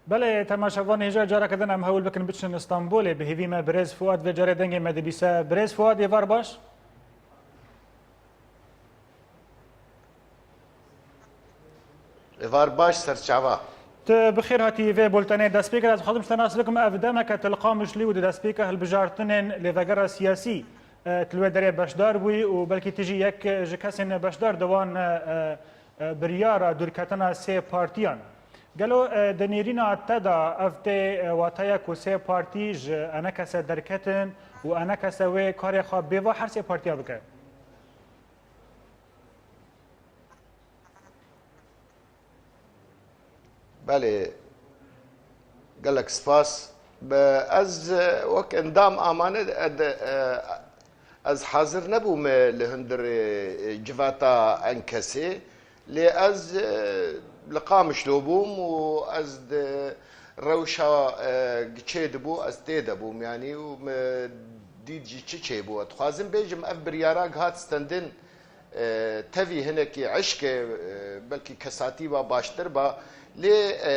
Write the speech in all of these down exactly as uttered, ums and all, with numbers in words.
Belê, temaşevan hêja careke din em hewl bikin biçin Îstanbulê. Bi hêvî me birêz Fuad vê carê dengê me dibîse. Birêz Fuad, êvar baş? Êvar baş, serçava. Tu bi xêr hatî vê bultenê destpêkê. Ez dixwazim ji te nas bikim, ev demeke tu li Qamişlî û di destpêka hilbijartinên lêvegera siyasî, e, tu li wê derê beşdar bûyî û belkî tu jî yek ji kesên beşdar di wan, e, e, biryara dûrketina sê partiyan. Gelo, e, di nêrîna te de ev tê, e, wateya ku sê partî ji enekese derketin û enekese wê karê xwe bêva her sê partiya bike? Belê, gelek spas. Be, ez, e, wek endam amane, e, de, e, ez hazir nebûm, e, li hundirê, e, civata enkesê. Lê ez, e, li Qamişlo bûm û ez di rewşa, e, çê dibû, ez tê de bûm, yanî, û min dît jî çi çêbû. Dixwazim bêjim, ev biryara gihat stendin, e, tevî hinekî eşk e, e, belkî kesatî ba baştir ba. Lê, e,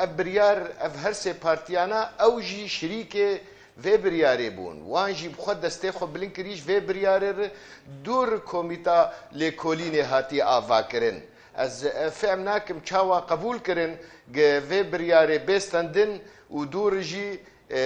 ev biryar, ev her sê partiyana, ew jî şirîkê vê biryarê bûn. Wan jî bi xwe destê xwe bilind kirî ji vê biryarê re dûr komîta lêkolînê hatî avakirin. Ez, e, fehm nakim çawa qebûl kirin, gi vê biryarê bê stendin û dûr jî, e,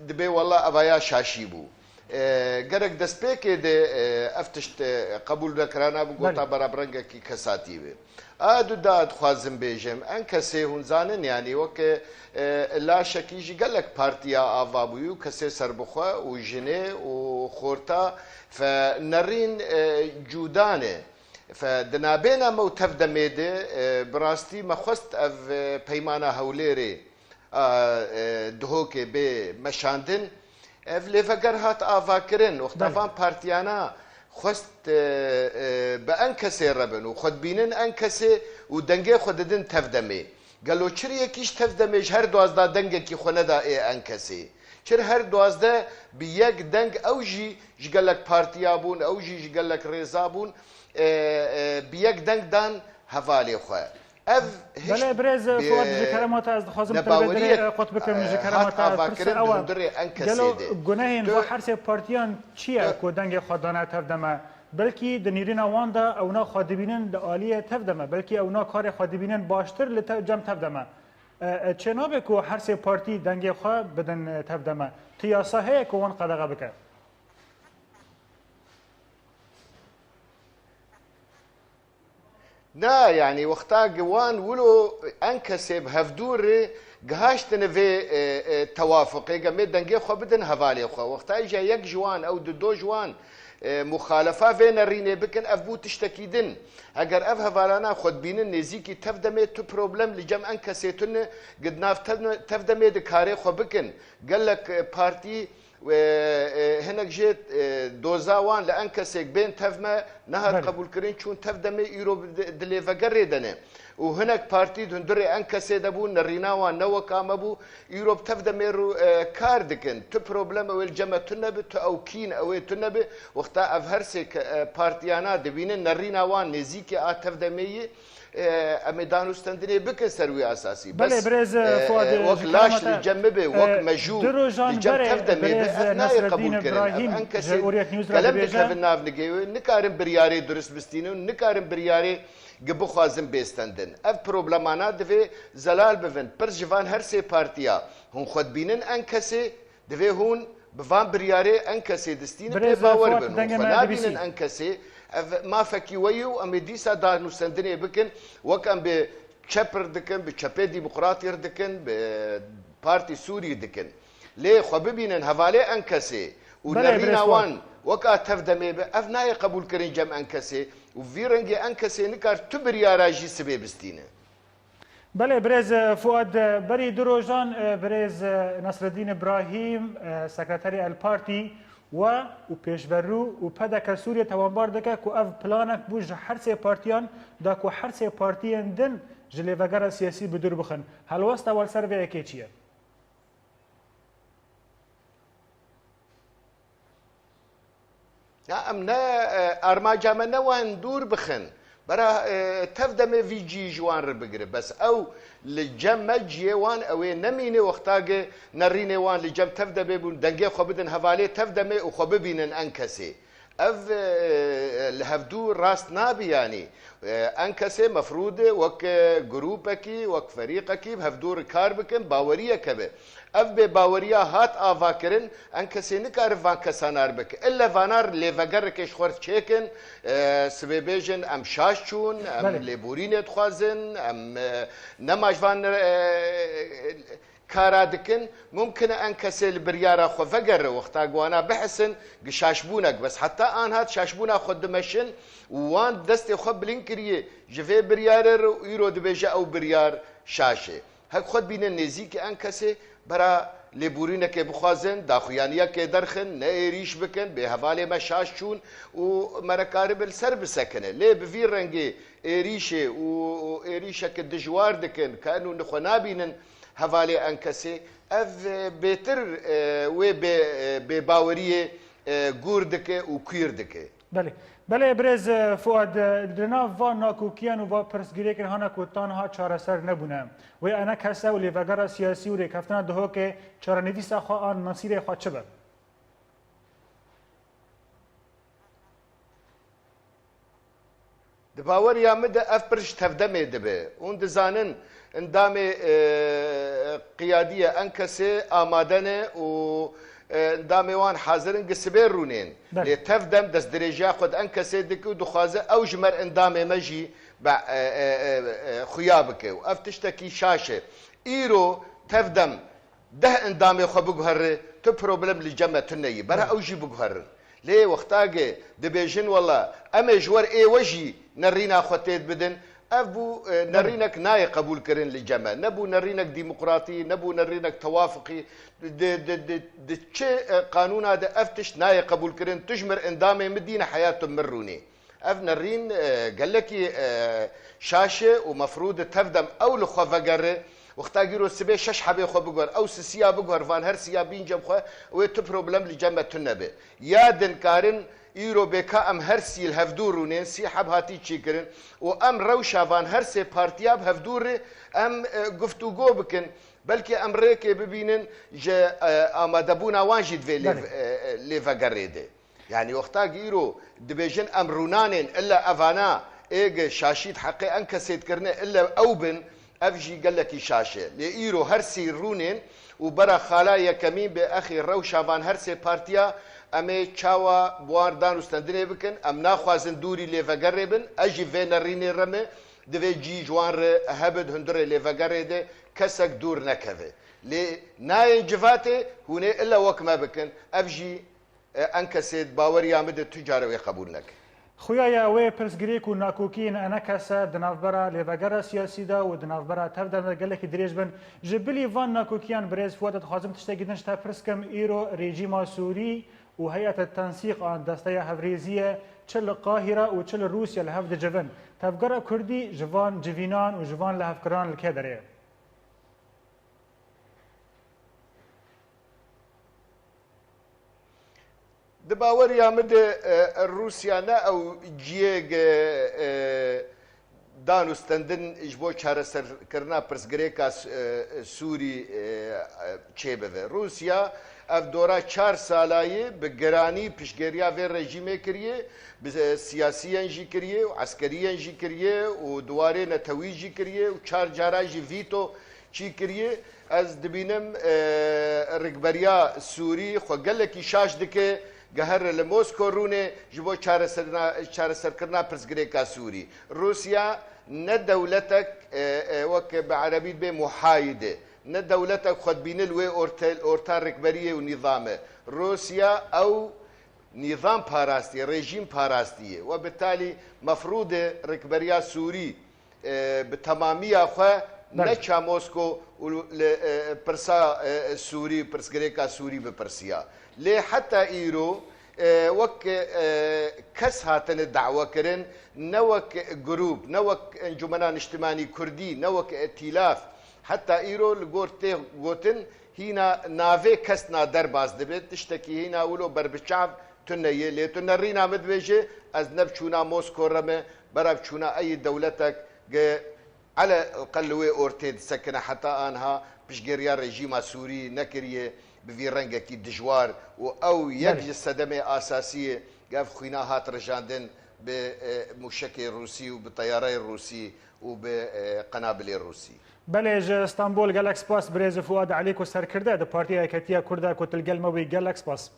dibê wela evaya şaşî bû. E, gerek destpêkê de, e, ev tişt, e, qebûl nekirana bi gota Belê. bera bi rengekî kesatî be. A du da dixwazim bêjim, enkesê hûn zanin, yanî weke, e, laşekî ji gelek partiya ava bûyî û kesê serbixwe û jinê û xorta fe nerîn, e, cûdan e. Fe di nabêna me û tevdemê de, e, bi rastî me xwest ev, e, peymana Hewlêrê, a, e, Duhokê bê meşandin. Ev lêveger hat avakirin. Wexta Belê. van partiyana xwest, e, e, bi enkesê re bin û xwe dibînin enkesê û dengê xwe didin tevdemê. Gelo çir yekî ji tevdemê ji her duwazdeh dengekî xwe neda ê enkesê? Çir her duwazdeh bi yek deng, ew jî ji gelek partiya bûn, ew jî ji gelek rêza bûn, e, e, bi yek deng dan hevalê xwe. Ev hiç Belê, birêz bi Fuat, ji kerema te ez dixwazim te li vê nebaweriyek, derê, e, qut bikim, ji e, kerema hat te ez pirsa avakirin di ew e. hundirê enkesê Gelo de. gunehên Tu, va her sê partiyan çi ye tu ku dengê xwe dane tevdeme? Belkî di nêrîna wan de ewna xwe dibînin di aliyê tevdeme. Belkî ewna karê xwe dibînin baştir li te-, cem tevdeme. E, e, çê nabe ku her sê partî dengê xwe bidin, e, tevdeme? Tu yasa heye ku wan qedexe bike? Na, yanî wexta gi wan wilo enkesê bi hevdû re gihaştine vê, e, e, tewafuqê, gemê dengê xwe bidin hevalê xwe. Wexta îja yek ji wan, ew di do ji wan, e, muxalefa vê nerînê bikin, ev bû tiştekî din. Eger ev hevalana xwe dibînin nêzîkî tevdemê, tu problem li cem enkesê tune, gi di nav tev-, tevdemê di karê xwe bikin. Gelek, e, partî, e, e, hinek jê, e, doza wan li enkesêk bên tev me nehat Belê. qebûlkirin, çûn tevdemê, îro di, di lêvegerê de ne. Û hinek partî di hundirê enkesê de bûn, nerîna wan ne weka me bû. Îro bi tevdemê rû, e, kar dikin. Tu problem ew ê li cem me tune bi, tu ew kîn ew ê tune bi. Wexta ev her sê ke-, e, partiyana dibînin nerîna wan nêzîkê a tevdemê yî, e, em ê danûstendinê bikin ser wî esasî. Belê, Bes, birêz, e, Fuad, e, wek ji laş kerema te, li cem min be, wek e, mejû du rojan li cem berê tevdemê be, birêz ev nayê Nesreddîn qebûlkirin. Ev Îbrahîm ji enkesên Orient News re kelem dibêje. dikevin nav nigê wê, nikarin biryarê durist bistînin û nikarin biryarê gi bixwazin bêstendin. Ev problemana divê zelal bivin. Pirs ji van her sê partiya, hûn xwe dibînin enkesê, divê hûn bi van biryarê enkesê distînin pê Birêz bawer Fuat, bin û dengê xwe me nabînin dibîsî. enkesê. Ev mafekî we ye û em ê dîsa danûstendinê bikin. Wek em bi çep re dikin, bi Çepê Demokratî re dikin, bi Partî Sûrî dikin. Lê xwe bibînin hevalê enkesê û Belê, nerîna birêz Fuat. wan weka tevdemê be, ev nayê qebûlkirin cem enkesê û vî rengê enkesê nikar tu biryara jî sibê bistîne. Belê, birêz Fuad, berî du rojan, birêz Nesreddîn Îbrahîm, sekreterê El Partî, we û pêşverû û P D K Sûriyê tawanbar dike ku ev planek bû ji her sê partiyan, da ku her sê partiyên din ji lêvegera siyasî bi dûr bixin. Helwesta we li ser vê yekê çi ye? Ya em ne, e, armanca me ne wan dûr bixin. Bera, e, tev demê vî cî ji wan re bigire. Bes ew li cem me ciyê wan ew ê nemîne, wextagê nerînê wan li cem tev demê bûn, dengê xwe bidin hevalê tev demê û xwe bibînin en kesê. Ev, e, li hevdû rast nabi yanî. E, en kesê mefrûd e wek, e, grûpekî, wek ferîqekî bi hevdû re kar bikin, baweriyeke be. Ev bêbaweriya hat avakirin, en kesê nikare van kesan ar bike. Ille vanar lêvegereke ji xwe re çêkin, e, sibê bêjin em şaş çûn, em Belê. lêborînê dixwazin, em, e, nema ji van, e, kara dikin. Mumkin e en kesê li biryara xwe vegere, wexta ku wana bihesin, gi şaşbûnek. Bes heta anha şaşbûna xwe dimeşin û wan destê xwe bilind kiriye ji vê biryarê re û îro dibêje ew biryar şaş e. Hek xwe dibînin nêzîkî en kesê, bera lêborînekê bixwazin, daxuyaniyekê derxin, ne êrîş bikin, bê hevalê me şaş çûn û me re karibin li ser bisekine. Lê bi vî rengê êrîşê û, û êrîşeke dijwar dikin, ke enû nixwe nabînin hevalê en kesê, ev, e, bêtir, e, wê bê, e, bêbaweriyê, e, gûr dike û kuîr dike. Belê. Belê, birêz, e, Fuad, e, di nav van nakokiyan û va pirsgirêkin hana ku ta niha çareser nebûne. Wê enekese û lêvegera siyasî û rêkeftina Duhokê çarenivîsa xwe an mesîrê xwe çi be? Di baweriya min de ev pirs ji tevdemê dibe. Hûn dizanin endamê, e, qiyadiyê en kesê amade ne û, e, endamê wan hazir in gi sibê rûnên. Belê. Lê tevdem destdirêjiya xwe di en kesê dike û dixwaze ew ji me re endamê me jî be, e, e, e, e, xuya bike û ev tiştekî şaş e. Îro tevdem deh endamê xwe biguhere, tu problem li cem me tune yî. Bera Belê. ew jî biguherin. Lê wextagê dibêjin, wela em ê ji wer ê we jî nerîna xwe têd bidin, ev bû, e, Belê. nerînek nayê qebûl kirin li cem me. Nebû nerînek demokratî, nebû nerînek tewafiqî. Di, di, di, di çi, e, qanûna de ev tişt nayê qebûl kirin, tu ji mir endamê min dîne heya tu mir rûnî. Ev nerîn, e, gelekî, e, şaş e û mefrûd e tevdem ew li xwe vegere. Wexta gîro sibê şeş hebê xwe biguher, ew sisiya biguher, van her siya bîn cem xwe, wê tu problem li cem me tune be. Ya din karin îro bê ka em her sî li hevdû rûnên, sî heb hatî çîkirin û em rewşa van her sê partiya bi hevdû re em, e, guftûgo bikin. Belkî em rêkê bibînin ji, e, amadebûna wan jî divê lê, Belê. e, e, lê vegerê de. Yanî wexta ki îro dibêjin em rûnanên, illa evana ê gi şaşî di heqê en kesê dikirine, illa ew bin, ev jî gelekî şaş e. Lê îro her sî rûnên û bera xala yekemîn bê exî rewşa van her sê partiya em ê çawa bi wan dan û stendinê bikin, em naxwazin dûrî lê vegerê bin, ez jî vê nerînê re me, divê cî ji wan re hebe di hundirê lê vegerê de kesek dûr nekeve. Lê nayên civatê hûn ê illa wek me bikin, ev jî E, en kesê di baweriya min de tu care wê qebûl neke. Xuya ye wê pirsgirêk û nakokiyên enekese di navbera lêvegera siyasî de û di navbera tev de gelekî dirêj bin. Ji bilî van nakokiyan birêz Fuat, dixwazim tiştekî din ji te pirs kim. Îro rejîma Sûrî û heyete tensîq an desteya hevrêziyê çi li Qahîre û çi li Rûsya li hev dicivin. Tevgera Kurdî ji van civînan û ji van lihevkiran li kê derê ye? Di baweriya min de, e, Rûsya ne ew ciyê ge, e, dan û stendin ji bo çareserkirina pirsgirêka s-, e, Sûrî, e, e, çêbive. Rûsya ev dora çar salayî bi giranî piştgiriya vê rejîmê kiriye, bi, e, siyasiyên jî kiriye û eskeriyên jî kiriye û di warê netewî jî kiriye û çar cara jî vîto çî kiriye. Ez dibînim, e, rikberiya Sûrî xwe gelekî şaş dike, gehre li Mosko rûnê ji bo çareserina-, çareserkirina pirsgirêka Sûrî. Rûsya ne dewletek, e, e, wek bi erebî dibê muhayid e, ne dewletek xwe dibîne li wê orte-, orta rikberiyê û nîzam e. Rûsya ew nîzam parastî, rejîm parastî ye. We bi talî mefrûd e rikberiya Sûrî, e, bi temamiya xwe Belê. neça Mosko û li, e, pirsa, e, Sûrî, pirsgirêka Sûrî bipirsiya. Lê heta îro, e, wek, e, kes hatine dawetkirin, ne wek grûp, ne wek Encûmena Niştimanî Kurdî, ne wek îtîlaf, heta îro li gor tê gotin, hîna navê kes na derbas dibe, tiştekî hîna wilo berbiçav tune ye. Lê tu nerîna min dibêje, ez ne bi çûna Mosko re me, Berav çûna ey dewletek ge ele qel li wê ortê disekine heta anha piştgiriya rejîma Sûrî nekiriye bi vî rengekî dijwar û ew yek Belê. ji sedemê asasî ye. Ev xwîna hat rijandin bi, e, mûşekê Rûsî û bi teyareyê Rûsî û bi, e, qenabilê Rûsî. Belê, ji Stenbol gelek spas birêz Fuad Elî ku serkirde di Partiya Yeketiya Kurda ku tu li gel me bûyî, gelek spas.